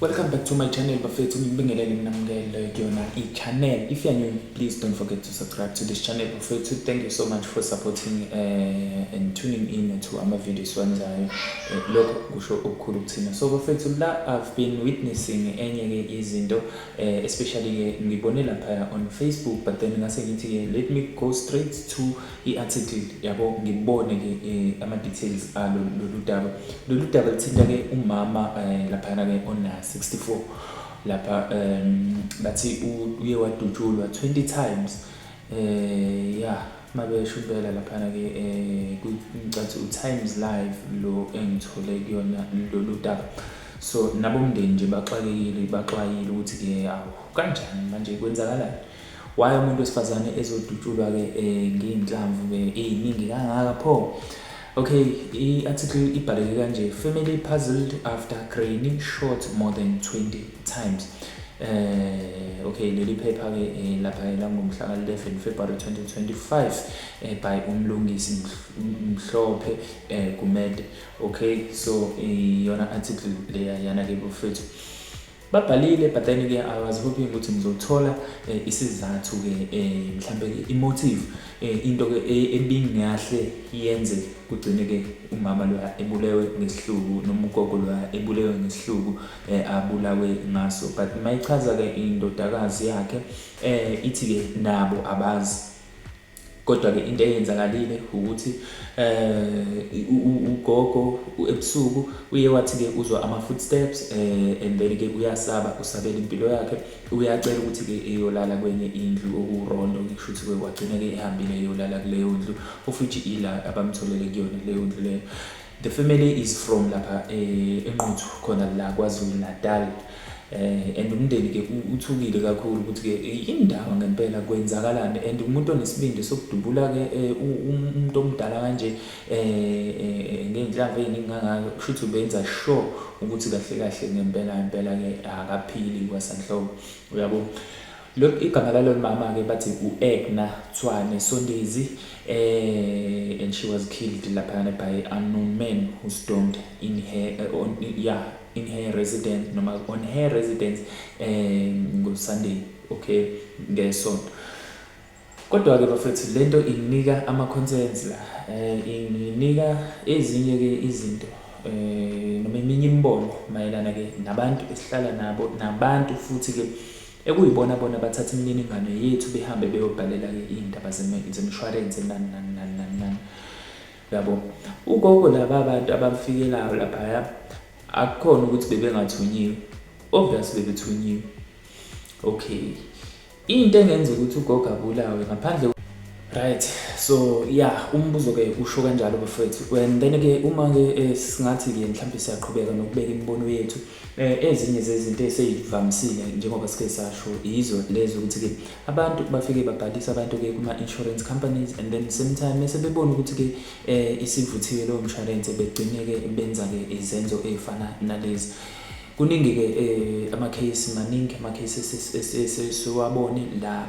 Welcome back to my channel, bafethu. Ngibingelele, nginamukele kuyona i-channel. If you are new, please don't forget to subscribe to this channel, bafethu. Thank you so much for supporting and tuning in to ama-videos wenzayo. Lokho kusho okukhulu kuthina. So bafethu, la I've been witnessing enye-ke izinto, especially-ke ngibone laphaya on Facebook, but then ngase ngithi-ke let me go straight to i-article yabo, ngibone-ke ama-details alo lolu daba. Lolu daba lithinta-ke umama laphayana-ke ona 64 lapha. Bathi uye wadutshulwa 20 times. Ya, mabesho impela laphana-ke, ngicathi u-Times Live lo engithole kuyona lolu daba. So nabomndeni nje baxakekile, baxwayile ukuthi-ke awu, kanjani manje, kwenzakalani, why umuntu wesifazane ezodutshulwa-ke ngey'nhlamvu-ke ey'ningi kangaka pho? Okay, i-article ibhaleke kanje: "Family puzzled after granny shot more than 20 times." Okay, leli phepha ke lapha langomhla ka-11 February 2025, by uMlungisi Mhlophe Gumede. Okay, so iyona article leya yana ke bafethu, babhalile, but then ke I was hoping ukuthi ngizothola isizathu ke, mhlambe ke i-motive, into ke ebingahle yenze kugcine ke umama lo ebulewe ngesihluku noma ugogo lo ebulewe ngesihluku abulawe ngaso. But mayichaza ke indodakazi yakhe, ithi ke nabo abazi, kodwa ke into eyenzakalile ukuthi ugogo ebusuku uye wathi ke uzwa ama footsteps, and then ke uyasaba, usabela impilo yakhe, uyacela ukuthi ke eyolala kwenye indlu okurondo. Kusho ukuthi ke wagcina ke ehambile eyolala kuleyo ndlu, of which ila abamtholele kuyona leyo ndlu leyo. The family is from lapha eNquthu khona la KwaZulu Natal, and umndeni ke uthukile kakhulu ukuthi ke indaba ngempela kwenzakalani, and umuntu onesibindi sokudubula ke umuntu omdala kanje ngey'nhlamvu ey'ningi kangaka, kusho ukuthi ubenza sure ukuthi kahle kahle ngempela impela ke akaphili kwasanhlobo, uyabo. Lo igama lalo mama ke bathi u-Edna Thwane Sondezi, and she was killed laphayana by unknown men who stormed in her on, yeah, in her residence noma on her residence ngo-Sunday, okay, ngesonto. Kodwa-ke bafethu, lento inginika ama-concerns la, inginika ezinye ke izinto noma eminye imibono mayelana ke nabantu esihlala nabo, nabantu futhi ke ekuyibona bona bathatha imininingwane yethu, behambe beyobhalela ke iy'ndaba zemishwalense, nani nani nani nani nani, uyabo. Ugogo laba abantu abamfikelayo laphaya, akukhona ukuthi bebengathunyiwe, obvious bebethunyiwe. Okay, into engenza ukuthi ugogo abulawe ngaphandle, right? So yeah, umbuzo ke usho kanjalo bafethu. And then ke uma ke singathi ke mhlawumbe siyaqhubeka nokubeka imibono yethu, ezinye zezinto eseyivamisile njengoba sike sasho yizo lezo ukuthi ke abantu bafike babhalisa abantu ke kuma insurance companies, and then same time mase bebona ukuthi ke isivuthiwe leyo mshwalense, begcine ke benza ke izenzo ezifana nalezi. Kuningi ke, ama-case maningi, ama-case esiwabone la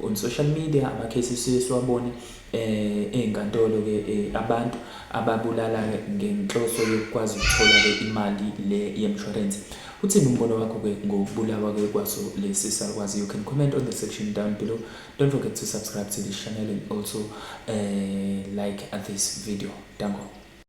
on social media, ama-case esiwabone ey'nkantolo ke, abantu ababulala ngenhloso yokukwazi ukuthola ke imali le yemshwalense. Uthini umbono wakho ke ngokubulawa ke kwaso lesi salukwazi? You can comment on the section down below. Don't forget to subscribe to this channel and also like this video. Danko.